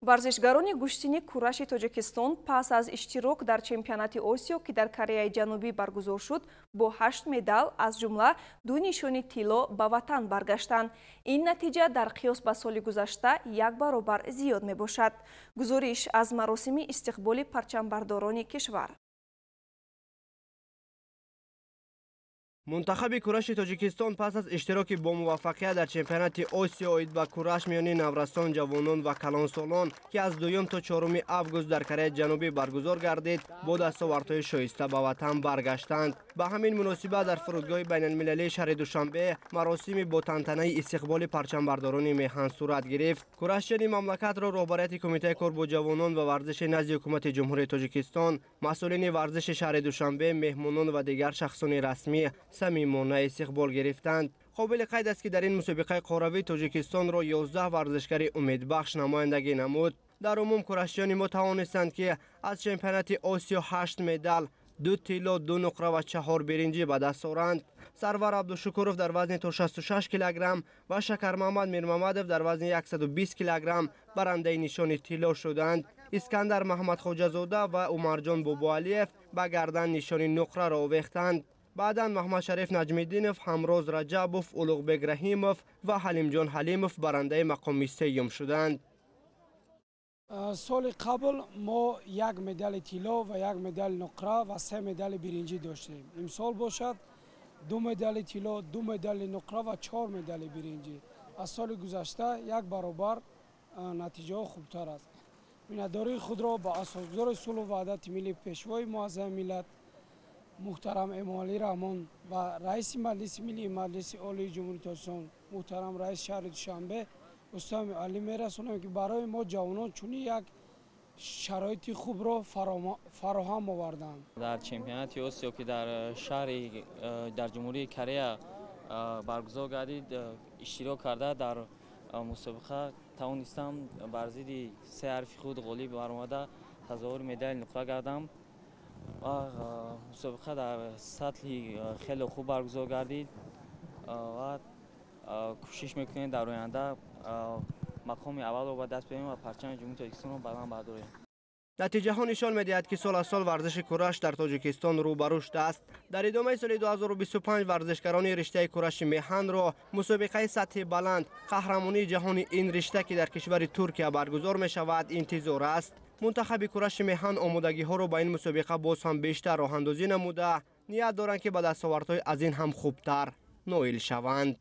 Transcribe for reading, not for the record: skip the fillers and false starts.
Варзишгарони гӯштини кураши Тоҷикистон пас аз иштирок дар чемпионати Осиё, ки дар Кореяи Ҷанубӣ баргузор шуд, бо 8 медал, аз ҷумла 2 нишони тилло ба ватан баргаштанд. Ин натиҷа дар қиёс ба соли гузашта 1 баробар зиёд мебошад. Гузориш аз маросими истиқболи парчамбардорони кишвар. Мунтахаби кураши Тоҷикистон пас аз иштироки бомуваффақият дар чемпионати Осиё оид ба кураш миёни наврасон, ҷавонон ва калонсолон, ки аз 2 то 4 август дар Кореяи Ҷанубӣ баргузор гардид, бо дастовардҳои шоиста ба ватан баргаштанд. Ба ҳамин муносибат дар фурудгоҳи байналмилалии шаҳри Душанбе маросими бо тантанаи истиқболи парчамбардорони меҳан сурат гирифт. Курашчиёни мамлакатро роҳбарияти Кумитаи кор бо ҷавонон ва варзиши назди ҳукумати Ҷумҳурии Тоҷикистон, масъулини варзиши шаҳри Душанбе, меҳмонон ва дигар шахсони расмӣ самимона истиқбол гирифтанд. Қобили қайд аст, ки дар ин мусобиқаи қоравӣ Тоҷикистонро 11 варзишгари умедбахш намояндагӣ намуд. Дар умум курашчиёни мо тавонистанд, ки аз чемпионати Осиё 8 медал, 2 тилло, 2 нуқра ва 4 биринҷӣ ба даст оранд. Сарвар Абдушукуров дар вазни то 66 килограмм ва Шакармамад Мирмамадов дар вазни 120 килограмм барандаи нишони тилло шуданд. Искандар Маҳмадхоҷазода ва Умарҷон Бобоалиев ба гардан нишони нуқраро овехтанд. Баъдан Маҳмадшариф Наҷмиддинов, Ҳамроз Раҷабов, Улуғбек Раҳимов ва Ҳалимҷон Ҳалимов барандаи мақоми сеюм шуданд. Соли қабл мо 1 медали тилло ва 1 медали нуқра ва 3 медали биринҷӣ доштем. Имсол бошад 2 медали тилло, 2 медали нуқра ва 4 медали биринҷӣ. Аз соли гузашта 1 баробар натиҷаҳо хубтар аст. Миннатдории худро ба асосгузори сулҳу ваҳдати миллӣ, пешвои муаззами миллат муҳтарам Эмомалӣ Раҳмон ва раиси Маҷлиси Миллии Маҷлиси Олии Ҷумҳурии Тоҷикистон муҳтарам раиси шаҳри Душанбе Рустам Эмомалӣ мерасонем, ки барои мо ҷавонон чунин як шароити хубро фароҳам оварданд. Дар чемпионати Осиё, ки дар шаҳри дар Ҷумҳурии Корея баргузор гардид, иштирок карда дар мусобиқа тавонистам бар зидди 3 ҳарфи худ ғолиб баромада сазовори медали нуқра гардам. Ва мусобиқа дар сатҳи хеле хуб баргузор гардид ва кӯшиш мекунем дар оянда мақоми аввалро ба даст биёрем ва парчами Ҷумҳурии Тоҷикистонро баланд бардорем. Натиҷаҳо нишон медиҳад, ки сол аз сол варзиши кураш дар Тоҷикистон рӯ ба рушд аст. Дар идомаи соли 2025 варзишгарони риштаи кураши меҳанро мусобиқаи сатҳи баланд, қаҳрамонии ҷаҳони ин ришта, ки дар кишвари Туркия баргузор мешавад, интизор аст. Мунтахаби кураши меҳан омодагиҳоро ба ин мусобиқа боз ҳам бештар роҳандозӣ намуда, ният доранд, ки ба дастовардҳои аз ин ҳам хубтар ноил шаванд.